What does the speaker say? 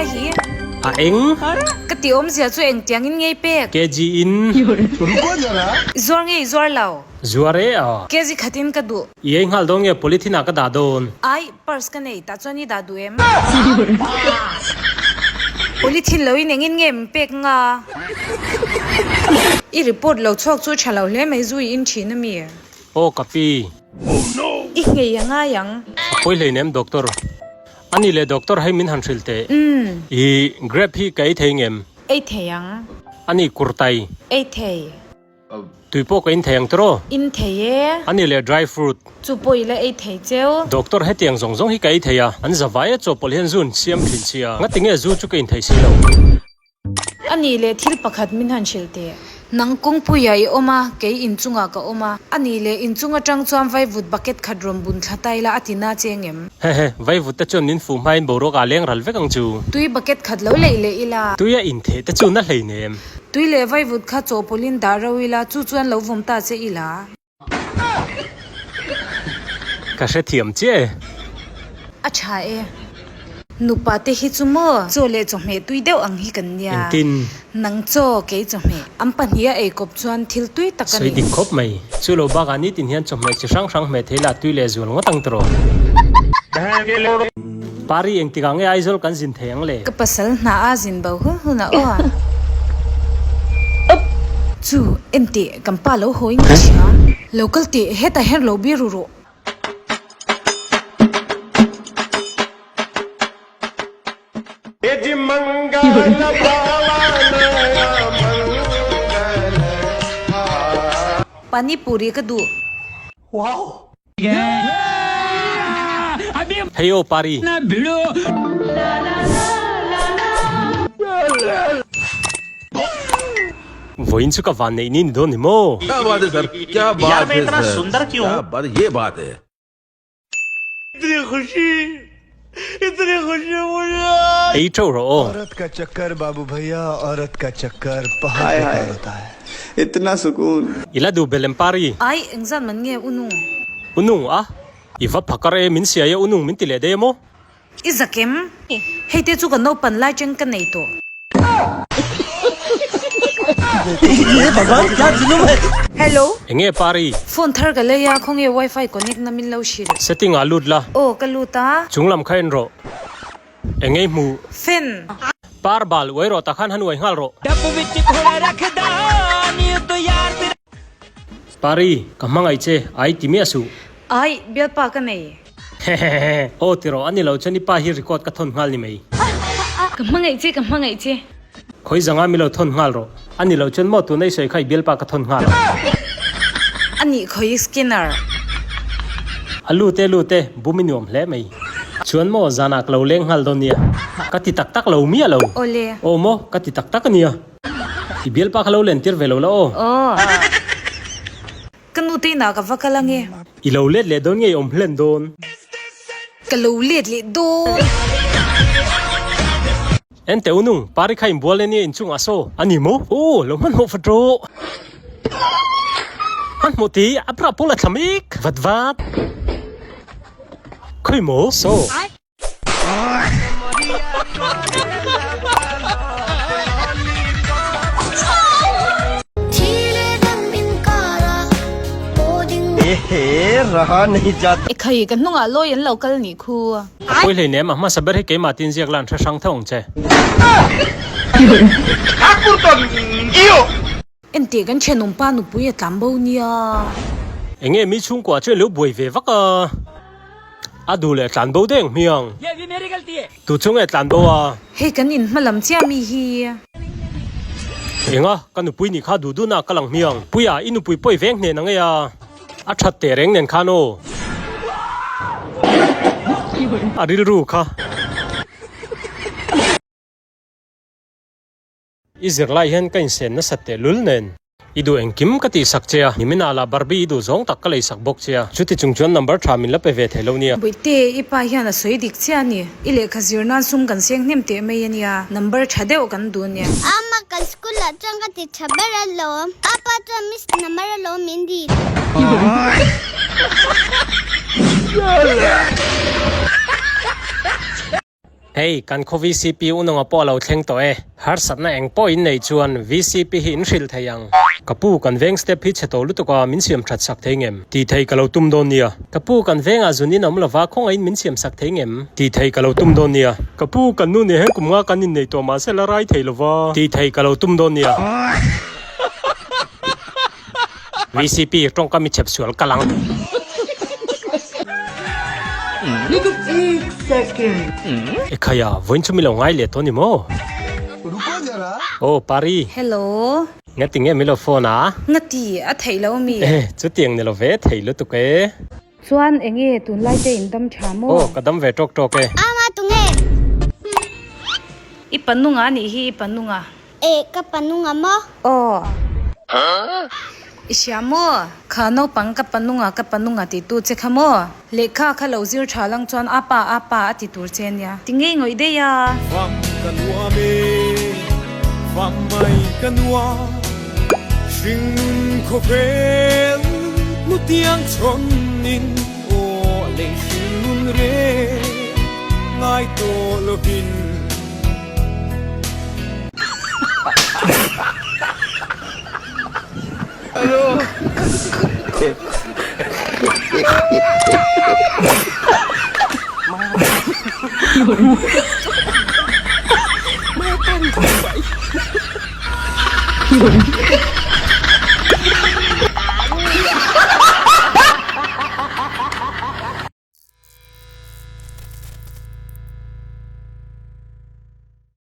Hei hi. A eng? Ka tih awmzia chu engtiangin ngei pek? Kg in. I zuar nge i zuar lo? Zuar e a. Kg khatin ka duh. I ei nghal dawn nge polythene ah ka dah dawn? Ai, purse ka nei, tah chuan i dah duh em? Polythene lo in engin nge min pek nga? I report lo chhuak chu tha lo hle mai zu i in thin a mi? Aw ka pi. I nghei a ngai ang. A pawi hleinem doctor. A nih leh doctor hei min han hrilh teh. I grape hi ka ei thei ngem? Ei thei ang. A nih kurtai. Ei thei. Tui pawh ka in thei ang tiraw? In thei e. A nih leh dry fruit. Chu pawh i la ei thei cheu. Doctor hetiang zawng zawng hi ka ei thei a, an zavai a chawpawlh hian zu an siam thin sia. Ngati nge zu chu ka in thei si lo? A nih leh thil pakhat min han hrilh teh. Nang kawngpuiah i awm a, kei inchungah ka awm a. A nih leh inchung atang chuan vaivut bucket khat rawn bun thla ta ila a ti na che ngem? Hehe, vaivut te chuan min fuh hmain boruak ah leng ral vek ang chu. Tui bucket khat lo leih leh ila. Tui a intheh te chu na hleinem. Tui leh vaivut kha chawhpawlhin dah ro ila, chu chuan lo vawm ta che ila. Ka hrethiam chiah e. A tha e. Nupa te hi chu maw? Chaw leh chawhmeh tui deuh ang hi kan nia. Engtin? Nang chaw, kei chawhmeh. An pahniha ei kawp chuan thil tui tak a Sawi ni. dik khawp mai. Chu lo bakah nitin hian chawhmeh chi hrang hrang hmeh thei la tui leh zual ngawt ang tiraw? Pari engtikah nge Aizawl kan zin thei ang le? Ka pasal hna a zin bo hun hun a aw a. Chu, enteh, kan pa lo haw in ka hria. Lo kal teh, hetah hian lo biru rawh. Pani puri ka duh. Hei aw Pari. Vawiin chu ka van neih ni ni dawn ni maw? Ei teuh rawh aw. I la duh belh em Pari? Ai, engzat man nge u nung? U nung a? I va phakar e, min siai e u nung min ti leh daih em aw? I zakem? Hei te chu ka naupan lai cheng ka nei tawh. Hello. Enge Pari? Phone thar ka lei a, khawnge wifi connect na min lo hrilh. Setting ah lut la. Aw ka lut a. Chung lam kha en rawh. Enge i hmuh? Fan. Par bal uai rawh takhan han uai nghal rawh. Pari, ka hmangaih che, ai ti miah suh. Ai, bialpa ka nei. Hehehe. Aw ti rawh, ani lo chuan i pa hi record ka thawn nghal ni mai. Ka hmangaih che, ka hmangaih che. Khawi zanga mi lo thawn nghal rawh. Ani lo chuan maw tuna i sawi kha i bialpa ka thawn nghal ang. Anih khawi Skinner. A lut e lut e, bum i nuam hle mai. Chuan maw zanah ka lo leng nghal dawn nia. Ka ti tak tak lo miah lo. Awle. Aw maw, ka ti tak tak ania. I bialpa kha lo len tir ve lo la aw. Aw. Ka nu te inah ka va kal ange. I lo let leh dawn nge i awm hlen dawn? Ka lo let leh dawn. En teh u nung, Pari kha inbual ania inchungah saw a ni maw? Aw, lo hmanhmawh vat rawh. Hmanhmawh tih a bra pawl a thla mek vat vat. Khawi maw? Saw. Ekhai, ka hnungah lawi an lo kal nih khu. A pawi hleinem, a hmasa ber hi keimah tin ziak la an hre hrang theuh ang che. Enteh kan thenawm pa nupui a tlan bo nia. Enge mi chhungkua chu ilo buai ve vak a. A duh leh tlan bo deng hmiang. Tu chu nge tlan bo a. Hei kan in hma lam chiah mi hi. Enga ka nupui nih kha duh duhna ka lang hmiang. Puia i nupui pawi veng hnen ang e a. A that teh reng nen khan aw. A rilru kha. I zirlai hian ka insen nasat teh lul nen. I duh engkim ka tih sak che a, nimin ah lah Barbie i duh zawng tak ka lei sak bawk che a, chuti chung chuan number tha min la pe ve thei lo nia. Bawihte, i pa hian a sawi dik chiah a ni. I lehkha zir nan sum kan seng hnem teh mai a nia, number tha deuh kan duh nia. Ama kan school ah chuan ka ti tha ber alawm, apa chuan miss number alawm min dil. Hei, kan khaw vcp unawng a pawh a lo thleng tawh e. Harsatna eng pawh in neih chuan vcp hi in hrilh thei ang. Ka pu, kan veng step hi chhe tawh lutuk a, min siam that sak thei ngem? Tih thei ka lo tum dawn nia. Ka pu, kan vengah zun in awm lova, khawngaihin min siam sak thei ngem? Tih thei ka lo tum dawn nia. Ka pu, kan nu nih hian kum nga kan inneih tawh mahse la rai thei lova. Tih thei ka lo tum dawn nia. Vcp, tawngka mi chhep sual kal ang. Ekhaya, vawiin chu mi lo ngai leh tawh ni maw? Aw, Pari. Hello. Ngati nge mi lo phone a? Ngati, a theih lo mi? Eh, chutiang ni lo ve, thei lutuk e. Chuan enge tunlai te in dam tha maw? Aw, ka dam ve tawk tawk e. Ama tunge? I panunga anih hi, i panunga. Eh, ka panunga maw? Aw. I hria maw? Kha naupang ka panunga, ka panunga tih tu che kha maw? Lehkha kha lo zir tha lang chuan a pa, a pa a ti tur che ania. Ti ngei ngawih daih a. Fam ka nuam e, fam mai ka nuam, hringnun khawvel hnutiang chhawnin aw lei hringnun reng ngai tawh lovin.